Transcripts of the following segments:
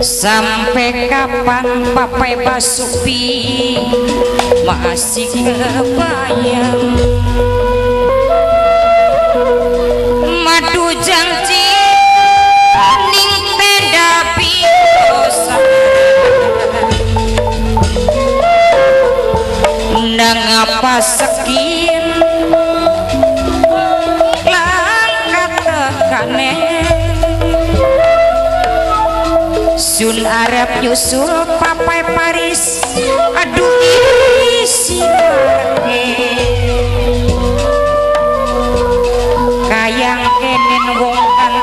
Sampai kapan Papai Basuki masih kebayang madu janji ning tenda biasa nang apa sekin langkat tekane sun Arab nyusul Papai Paris aduh isi kayang kenen wong kan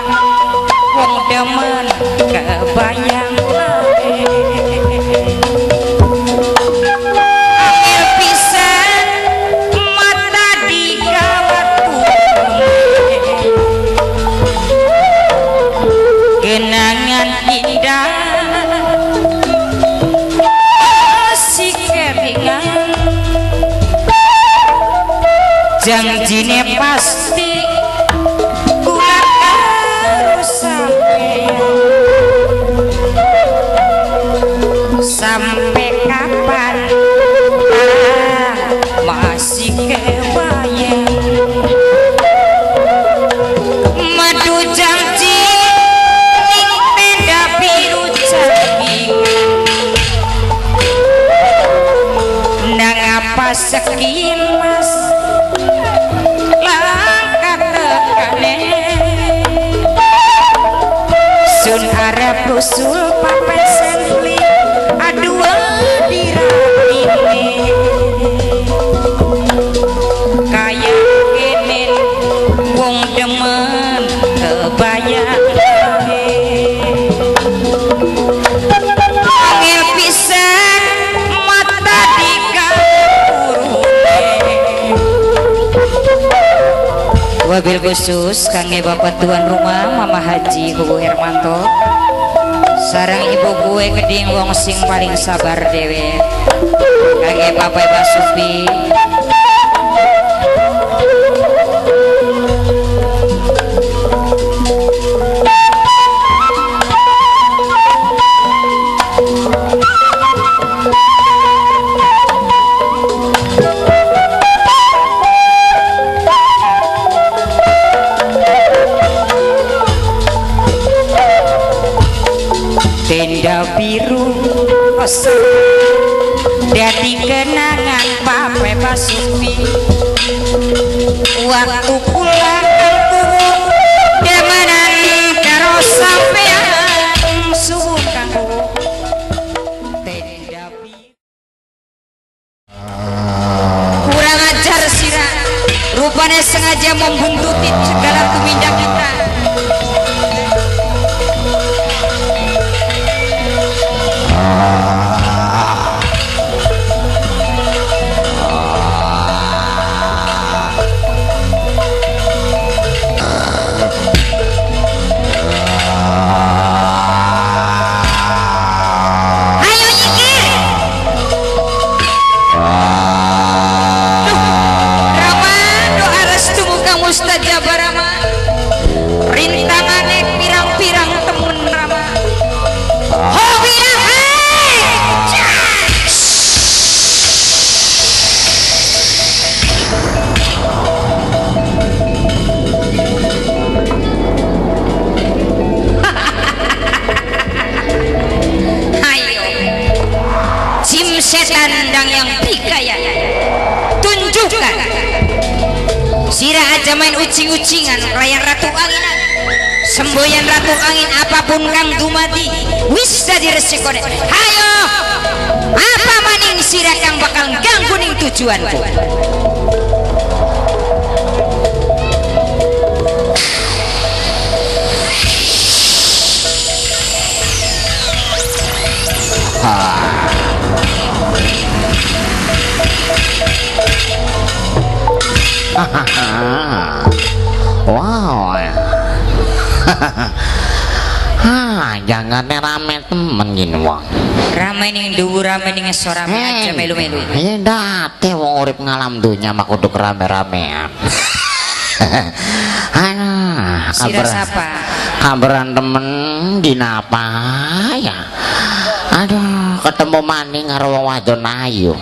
wong demen kebayang angel pisan mata digawat kenangan indah janjine pasti kula karo sampeyan sampai kapan masih kebayang madu janji ning tenda biru canggih nang apa sekilas sun Arab rusul Papai Sempli aduh dirapine kaya kenen wong demen kebayang angel pisan mata dikapurune. Wabil khusus kangge bapak tuan rumah Mama Haji Kubu Hermanto sarang ibu gue keding wong sing paling sabar dewe kangge bapak Basuki. Tenda biru kosong dadi kenangan Papai Basuki waktu pulang kampung demenan karo sampean suwun kanggo tenda biru. Kurang ajar sira, rupanya sengaja membuntuti segala tumindak kita. Ayo nyingkir. Duh, Rama doa restu muka mustajab Rama. Rintangane pirang-pirang temen Rama. Setan dang yang pikaya tunjukkan sira aja main ucing-ucingan kelayan ratu angin semboyan ratu angin apapun kang dumadi wis dadi resikone. Hayo apa maning sira kang bakal ganggu ning tujuanku. Wow. Jangan rame temen gini wong. Rame ning dhuwur, rame ning ngesor, rame aja melu-melu. Iya ndate wong urip ngalam donya mah kudu rame-ramean. Sira sapa? Kabaran temen dinapa ya? Aduh, ketemu maning karo wong wadon ayu.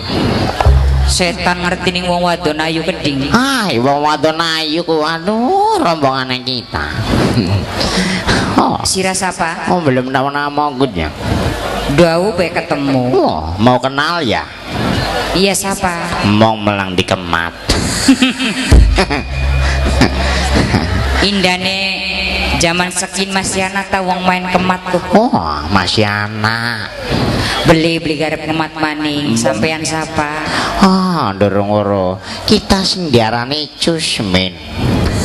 Setan ngerti ning wong wadon ayu keding. Ai, wong wadon ayu ku aduh rombongane kita. Oh. Sira sapa? Oh, belum tahu nama gudnya. Dau bae ketemu. Oh, mau kenal ya? Iya, siapa? Mau melang di kemat. Indane zaman sekin masih anak ta wong main kemat tuh. Oh, masih anak. Beli-beli garap kemat maning, sampean siapa? Oh, dorong oro. Kita sendiarane Cusmin.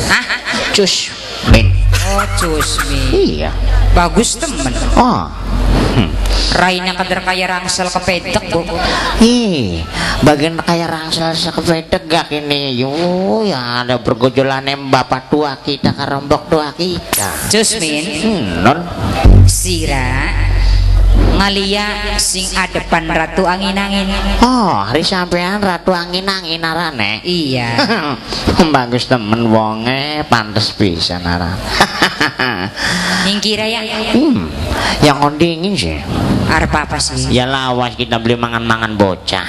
Hah? Cusmin. Oh, Cusmin. Iya. Bagus temen. Oh. Raina kader kaya rangsel kepedek, Bu. Ih, bagian kaya rangsel sekepedek gak ini. Yo, ya ada bergojolane bapak tua kita karombok tua kita. Cusmin. Non. Sira ngalia sing adepan Ratu Angin-angin. Oh, hari sampean Ratu Angin-angin arane. Iya. Bagus temen wonge, pantes pisan aran. Nyingkira ya. Yang ondingin sih. Arep apa sih? Ya lawas kita beli mangan-mangan bocah.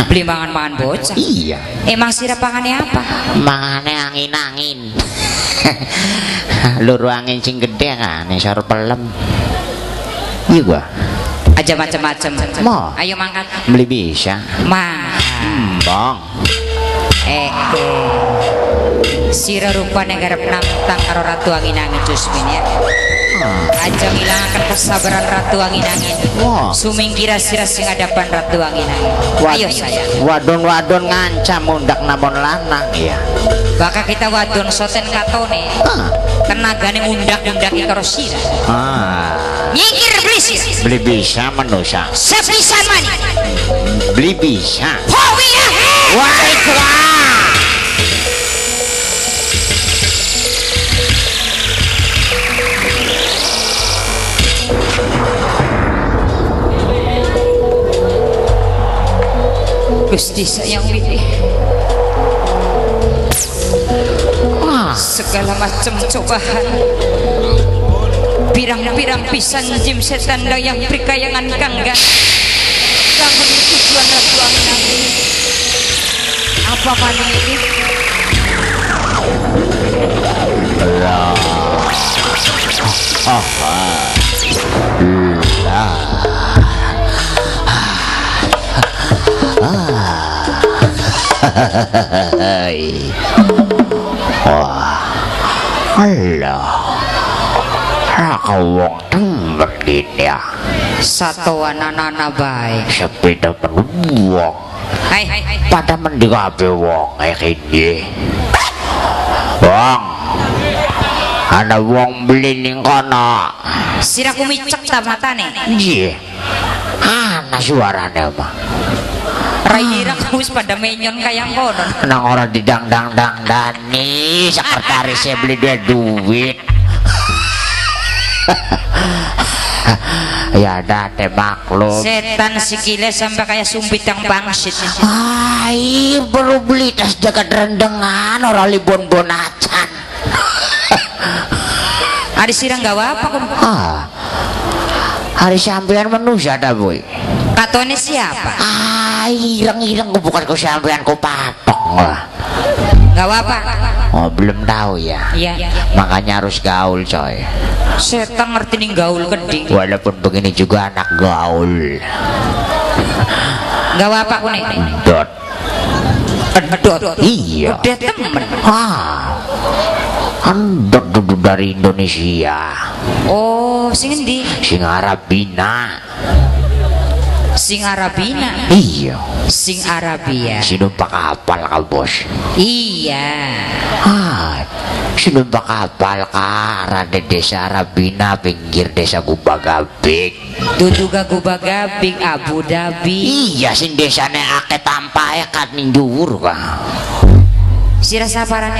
Beli mangan-mangan bocah? Iya. Emang sira pangannya apa? Mangane angin-angin. Luru angin sing gede kan, isor pelem. Iya gua. Aja macem-macem. Mau. Ayo mangkat. Beli bisa. Mangkat. Bong. Sira rupane garep nantang karo Ratu Angin-angin Cusmin ya. Aja ngilangaken kesabaran Ratu Angin-angin. Sumingkira sira sing adapan Ratu Angin-angin. Ayo sayang. Wadon-wadon ngancam undak namon lanang ya. Baka kita wadon soten katone. Tenagane ngundak-undaki karo sira. Nyingkir beli sira. Beli bisa manusia. Sepisan maning. Beli bisa. Howiyah. Wah, Gusti sayang Widi. Segala macam cobaan, pirang-pirang pisan jim setan dayang prikayangan kangga kanggo tujuan Ratu Angin-angin. Apa paling ini? Wah, Allah, raka wong temen ya. Satuan anak-anak baik. Sepi temen wong. Pada mending kabeh wong iki. Wong, ana wong beli ning kono. Siraku micek ta matane? Nggih. Ana suarane mah. Rai wis pada menyon kaya kono. Nang ora didang-dang-dang-dani, sekretarisnya beli dia duit. Ya ada maklum. Setan sikile sampai kayak sumpit yang pangsit. Ai, baru beli tas jagat rendengan ora li bon-bon acan. Ari sira nggawa apa kok? Ah. Hari sampean manusia ta, Boy? Katone siapa? Ah, ireng-ireng ku bukan ku sampean ku patok lah. Gak apa? Oh, belum tahu ya. Iya. Makanya harus gaul, coy. Setan ngerti nih gaul keding. Walaupun begini juga anak gaul. Gak apa ku nih? Dot. Dot. Iya. Udah temen. Ah. Endot duduk dari Indonesia. Oh, sing endi? Sing Arabina. Sing Arabina. Iya. Sing Arabia. Sing numpak kapal ka, Bos. Iya. Ah, sing numpak kapal ka arane desa Arabina pinggir desa Gubagabing. Duduga Gubagabing Abu Dhabi. Iya, sing desane akeh tampae kat ning dhuwur ka. Sira saparane